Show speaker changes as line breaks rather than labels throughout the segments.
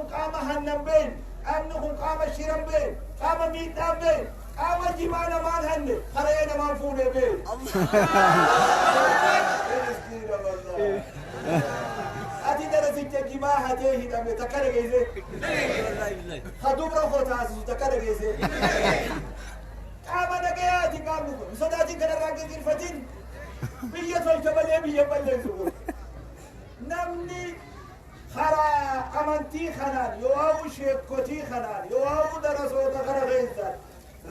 kun qaama hannan beeyne, qaamni kun qaama shiran beeyne, qaama miidhaan beeyne, qaama jimaa namaan hanne, kara'ee namaan fuune beeyne. Miskiina wallahi. Ati darasicha jimaa hatee hidhame takka dhageesse? Ka dubra koo taasisu takka dhageesse? Qaama nagayaati qaamni kun. Hin sodaatin, kanarraa hin girgirfatin. Biyya tolcha malee biyya balleessu kun. Namni karaa amantii kanaan yoo sheekotii kanaan yoo darasoota kana keessaan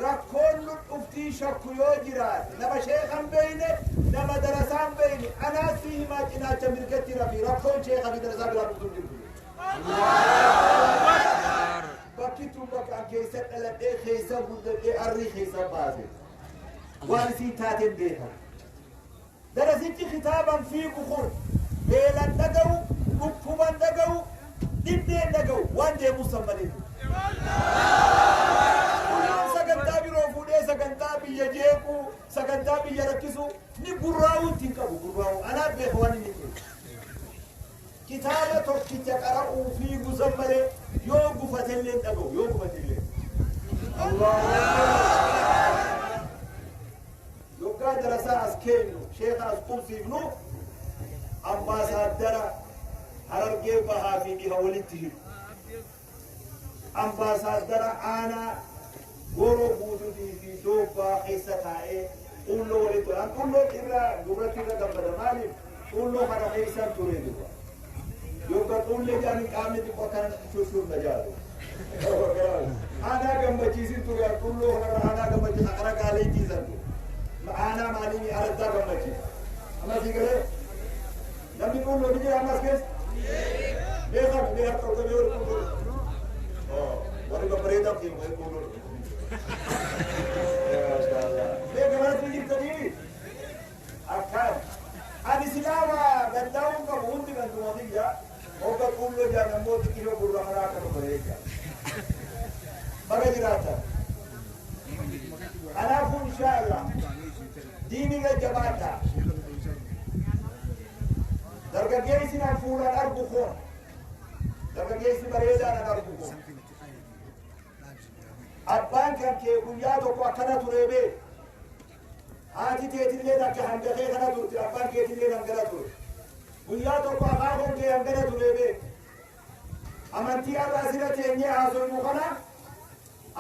rakkoon nu dhuftii shakku yoo jiraate, nama sheekan beeyne, nama darasaan beeyne, anaas si himaa, cinaacha mirgatti rafi. Rakkoon sheeka fi darasaa biraa dhuftuu jirtu. Bakki tun bakka an keessa dhaladhee, keessa guddadhee, arrii keessa baase. Waan isiin taateen beeka. Darasichi kitaaban fiigu kun beelan dhaga'u, dhukkuban dhaga'u, dhibdeen dhaga'u, waan deemuus san malee. Guyyaan sagantaa biroo fuudhee sagantaa biyya jeequu, sagantaa biyya rakkisuu ni gurraa'uu ittiin qabu gurraa'uu. Anaaf beeka waan inni ta'e. Kitaaba tokkicha qara'uu fiigu san malee yoo gufatellee hin dhaga'u, yoo gufatellee. Allah. Yoggaa darasaa as keenyu, sheeka as qubsiifnu, ambaasaaddara Harargee Bahaa fi Dhiha walitti hidhu. Ambaasaaddara aanaa Gooroo Guutuutii fi Doobbaa keessa taa'ee xuulloo walitti. An xuulloo irra gurratti irra gammada. Maaliif? Xuulloo kana keessan ture dura. Yogga xuullee jedhanii qaamni xiqqoo akkana shurshur na jaalu. Aanaa gammachiisin ture an xuulloo kanarra, aanaa gammachiisa kara gaalee ciisan ture. Aanaa maaliin araddaa gammachiisa. Amma sii galee namni xuulloo ni jira ammas keessa? Beekame mee harka ol qabee warri xuulloo. Warri babbareedaa fi warri xuulloo. Mee gabaatti jirtanii? Akkaan. Ani silaa waa gandaa'uun qabu, hundi ganduma kiyya. Hogga xuulloo jaan ammoo xiqqishoo gurra karaa akka nu bareecha. Baga jiraatan. Kanaafuu inshaallah diinirra jabaadha. Dargaggeessi nan fuulaan argu kun, dargaggeessi bareedaa nan argu kun, abbaan kan kee guyyaa tokko akkana turee beeku. Haati teetillee akka hanga kee kana turte, abbaan keetillee hangana ture. Guyyaa tokko akaakuun kee hangana turee beeku. Amantii har'a asirra teenyee haasofnu kana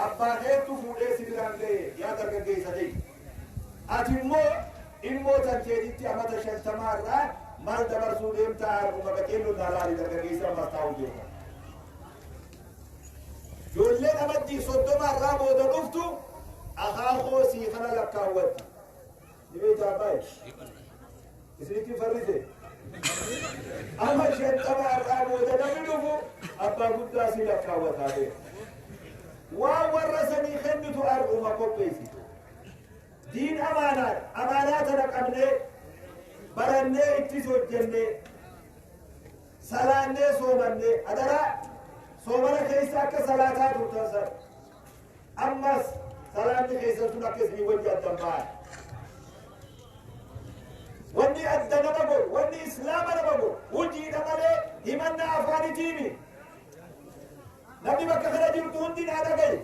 abbaa keettu fuudhee si biraan ga'e, yaa dargaggeessa ta'e. Ati immoo ilmoo tan teetitti amata 50 irraa maal dabarsuu deemtaa? Har'uma qaceelloon naa laali, dargaggeessa ammas taa'uu deema. Ijoolleen amattii 30 irraa booda dhuftu akaakoo sii kana lakkaawwatti. Ni beektaa abbaa? Isinitti farrise. Amma 50 irraa booda namni dhufu abbaa guddaa si lakkaawwataa beeka. Waan warra sanii kennitu har'uma qopheessitu. Diin amaanaadha. Amaanaa tana qabnee barannee ittis hojjennee salaannee soomannee, adaraa soomana keessa akka salaataa turtan sana ammas salaanni keessan sun akka isinii wajji addan ba'an. Wanni adda nama godhu, wanni islaama nama godhu hojiidha malee himannaa afaanitiimi. Namni bakka kana jirtu hundi naa dhagaye.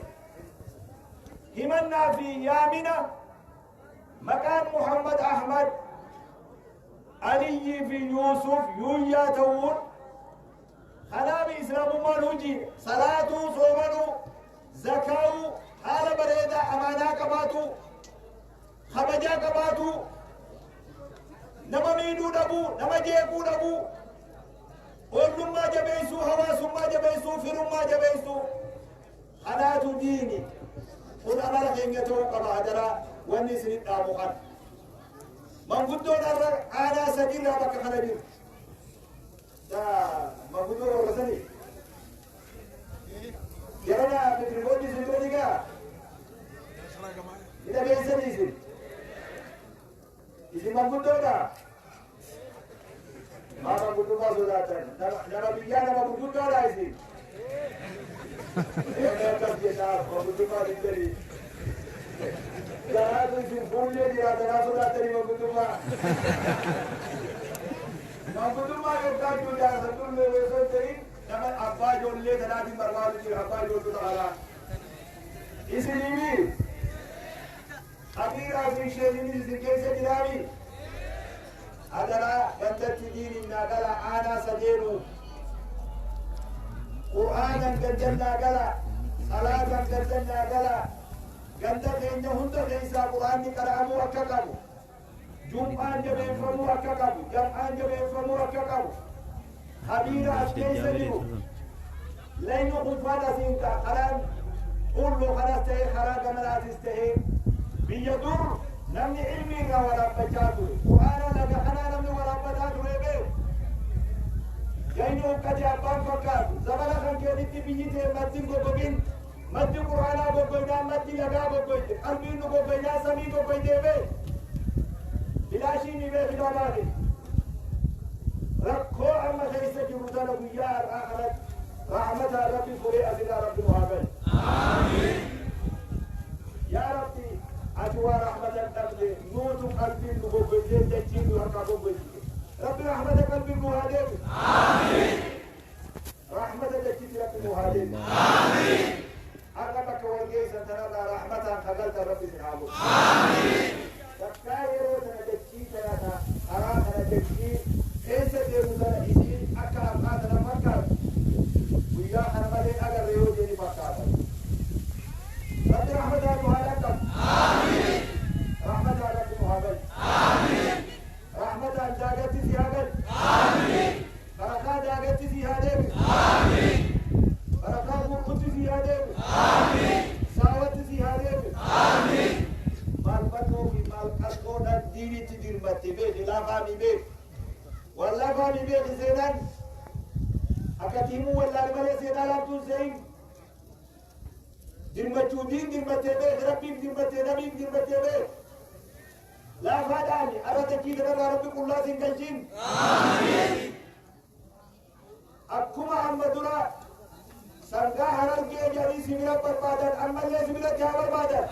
Himannaa fi yaamina maqaan Muhammad Ahmad Aliyyii fi Yuusuf Yuuyyaa ta'uun kanaaf islaamummaan hojii salaatuu, soomanuu, zakaa'uu, haala bareedaa, amaanaa qabaatu, kabajaa qabaatu, nama miidhuu dhabuu, nama jeequu dhabuu, ollummaa jabeessuu, hawaasummaa jabeessuu, firummaa jabeessuu, kanaatu diini. Kun amala keenya ta'uu qaba. Adaraa, wanni isinit dhaamu kana. Manguddoon har'a aanaa sadiirraa bakka kana jiru. Manguddoo warra sanii. Jarana mikirifoonni isin bira ni ga'a. Ni dhageessanii isin. Isin manguddoodha. Maa manguddummaa sodaatan? Nama biyyaa, nama gurguddoodha isin. Eegaa akkas jedhaaf manguddummaa diddanii. Garaatu isin fuullee jiraatanaa sodaattanii manguddummaa. Manguddummaa yoggaa jaarsa dulloo osoo hin ta'in Nama abbaa ijoollee tanaatiin barbaadu jira abbaa ijoollota alaa. Isinimi kabiiraa fi sheeninis isin keessa jiraami. Adaraa gandatti diinin naa gala aanaa sadeenu. Qur'aanan gandannaa gala salaatan gandannaa gala ganda keenya hunda keessaa qur'aanni qara'amuu akka qabu. Jum'aan jabeeffamuu akka qabu. Jam'aan jabeeffamuu akka qabu. Kabiira as keessa jiru. Layni kunfaan asiin karaan qulloo kanas ta'ee karaa gamanaatis ta'ee biyya dur namni ilmi irraa waraabbachaa ture. Qur'aana laga kanaa namni waraabbataa ture beeku. Gayni huqqate abbaan fakkaatu. Zabana kan keetitti biyyi tee maddi goggogin. Maddi qur'aanaa goggoynaa maddi lagaa goggoyte. Qalbiin nu goggoynaa samii goggoytee beeku. Bilaashiin ni beeku babaate. Rakkoo amma keessa jiru tana guyyaa har'aa kanatti rahmataan Rabbi furee asirraa Rabbi nu haa galu. Yaa Rabbi ati waa rahmatan dhabne nuutu qalbiin nu goggoysee dachiin nu harkaa goggoysite. Rabbi rahmata qalbiin nu haa deebisu. Rahmata dachiitti Rabbi nu haa deebisu. Har'a bakka wal geessan tanarraa rahmataan kagaltan Rabbi isin haa godhu. Takkaa yeroo tana dachii tana karaa kana dachii keessa deemu tana isiin akka har'aa tana fakkaatu guyyaa kana malee agarre yoo jedhi fakkaata. Rabbi rahmataan nu haa dhaqqabu. Rahmataan Rabbi nu haa galchu. Rahmataan daagatti si haa galchu. Barakaa daagatti si haa deebisu. Barakaa gurgutti si haa deebisu. Saawatti si haa deebisu. Maal fannoo fi maal qarqoodhaan diinitti dirmatte beeki lafaa mi beeki. Waan lafaa mi beeki seenaan akka tiimuu wallaale malee seenaa laaftuun seeyin. Dirmachuu diin dirmattee beeki rabbiif dirmattee nabiif dirmattee beeki. Laafaadhaani arra dachii kanarraa rabbi qullaa sin galchin. Akkuma amma dura sangaa Harargee jedhanii sibila barbaadan ammallee sibilatti haa barbaadan.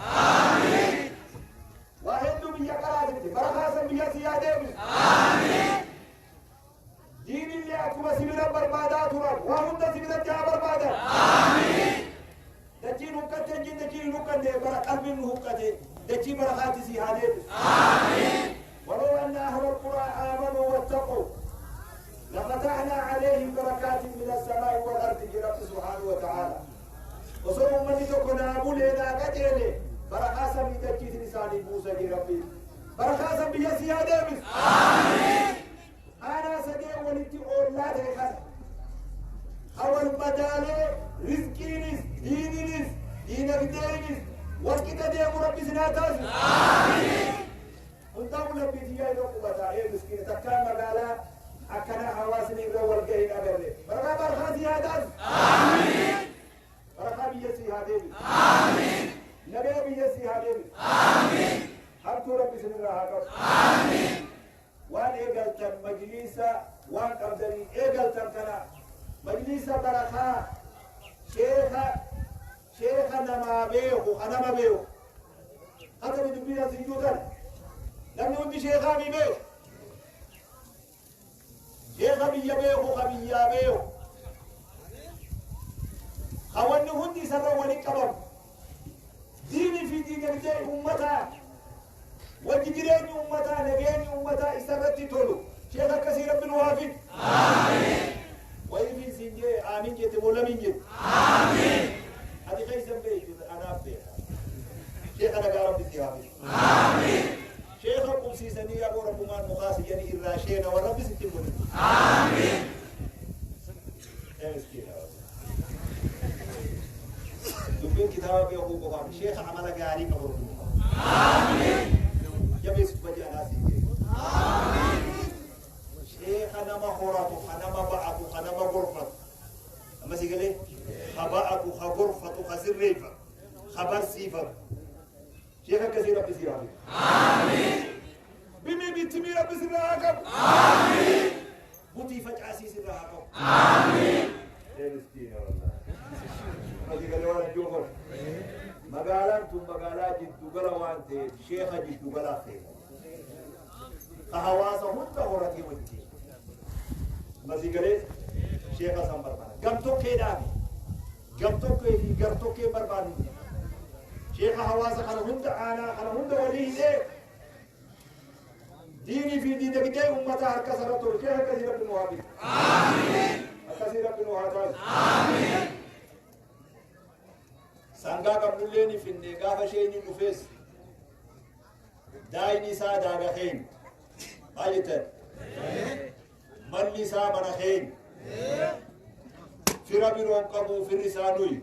Waa hedduu biyya qaraasifte barakaa san biyya si yaa deebisu. Diinillee akkuma sibila barbaadaa turan waa hunda sibilatti haa barbaadan. Dachiin huqqatte hin dachiin hin huqqanne bara qalbiin nu huqqate dachii barakaatti si haa deebisu. ولو أن أهل القرى آمنوا واتقوا لفتحنا عليهم بركات من السماء والأرض برب سبحانه وتعالى. وصلوا من تكون أبو لنا قتيله بركة سمي دجيت لساني موسى ربي بركة سمي يسيا ديبس. أنا سدي ولدي أولاد خس أول بدالة رزقينيس دينينيس دينك دينيس وقت دي ربي سناتاس. Hundaa'u labbiitiyyaa yeroo qubataa ee miskiina takkaan magaalaa akkana hawaasni irra wal ga'e hin agarre. Barakaa barakaa si haa taasisu. Barakaa biyya si haa deebisu. Nagaya biyya si haa deebisu. Hamtuu Rabbi isinirraa haa qabu. Waan eegaltan majliisa waan qabdanii eegaltan kana majliisa barakaa sheekha namaa beeku kanama beeku. Hata dubbii asii kana. Namni hundi sheekaa mi beeku. Sheeka biyya beeku ka biyyaa beeku. Hawanni hundi isarra waliin qabamu. Diinii fi diinagdee uummataa wajji jireenyi uummataa nageenyi uummataa isarratti tolu. Sheeka akkasii Rabbi nu haa fidu. Wayii fi siin jee aamin jette moo lamiin jette. Ati keessa beektu anaaf beeka. Sheeka nagaa Rabbi si haa fidu. Sheekha qubsiisanii aboo rabbumaan nu kaasiyanii irraa sheena warra rabbi sitti hin godhin. Ee miskiina. Dubbiin kitaaba beekuu qofaan sheekha amala gaarii qabu rabbi. Jabeessitu bajii anaa siin jee. Sheekha nama horatu, ka nama ba'atu, ka nama gorfatu. Amma si galee ka ba'atu, ka gorfatu, ka sirreeffatu, ka barsiifatu. Sheekha akkasii rabbi si haa fidu. Bimii bittimii rabbi sirraa haa qabu. Butii facaasii sirraa haa qabu. Ee miskiina wallahi. Mati galee waan ajjoo godha. Magaalaan tun magaalaa jiddu gala waan ta'eef sheekha jiddu galaa feena. Ka hawaasa hunda horatee wajjin. Masii galee sheekha san barbaada. Gamtokkeedhaani. Gamtokkee fi gartokkee barbaannu. Sheekha hawaasa kana hunda aanaa kana hunda walii hidhee diinii fi diinagdee uummataa harka sarara tolu. Sheekha akkasii Rabbi nu haa bitu. Akkasii Rabbi nu haa taasisu. Sangaa qabnullee ni finne gaafa isheen dhufees daayini isaa daaga keenya. Maal jettan? Manni isaa mana keenya. Fira biroon qabu firri isaa nuyi.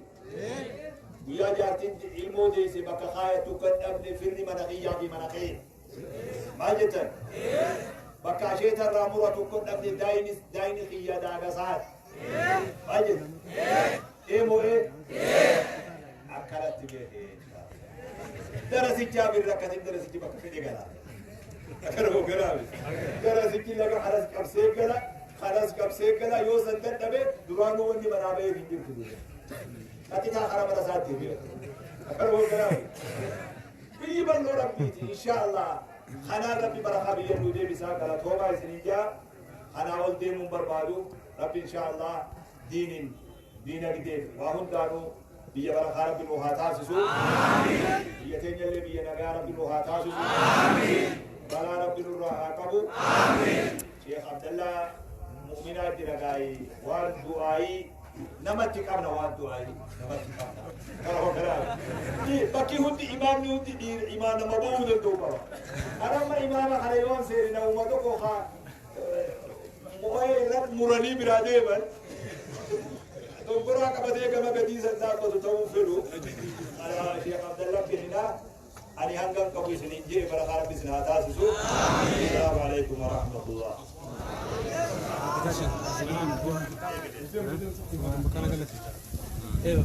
Guyyaa jaartiin ilmoo deesse bakka kaayattu kan dhabne firri mana kiyyaa fi mana keenya. Maal jettan? Bakka asheetarraa muratu kan dhabne daayini kiyya daaga isaati. Maal jettan? Eemoo ee? Akkanatti beekee. Darasichaa birra akkasin darasichi bakka fedhe gala. Akkana hogganaa darasichi laga kanas qabsee gala kanas qabsee gala yoo san dadhabe duraanuu wanni manaa bahee hin jirtu. Qaxitaa karaa mana isaatti deebi'a. Akkana hogganaa biyyi bal'oo Rabbiiti inshaallah. Kanaan Rabbi barakaa biyya nuu deebisaa galatoomaa isinii jaa. Kanaa ol deemuun barbaadu Rabbi inshaallah diiniin diinagdeen waa hundaanuu biyya barakaa Rabbi nuu haa taasisu. Biyya teenyallee biyya nagaa Rabbi nuu haa taasisu. Balaa Rabbi nurraa haa qabu. Sheekh Abdallaa mu'minaa jira gaayi waan du'aayii namatti qabna waan du'aayii namatti qabna. Gara hogganaa. Bakki hundi imaamni hundi dhiira imaam nama bahuu danda'u qaba. Anamma imaama kana yoon seeni namuma tokko haa mo'ee irratti muranii biraa deeman. Doggoraa qabatee gama gadii san dhaabbatu ta'uu fedhu. Kana Sheekh Abdallah kenninaa. Ani hangam qabu isiniin jee barakaa Rabbi isin haa taasisu. Assalaamu alaikum wa rahmatullah.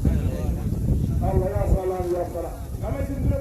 Allah ya salam ya salam. Nama isin dura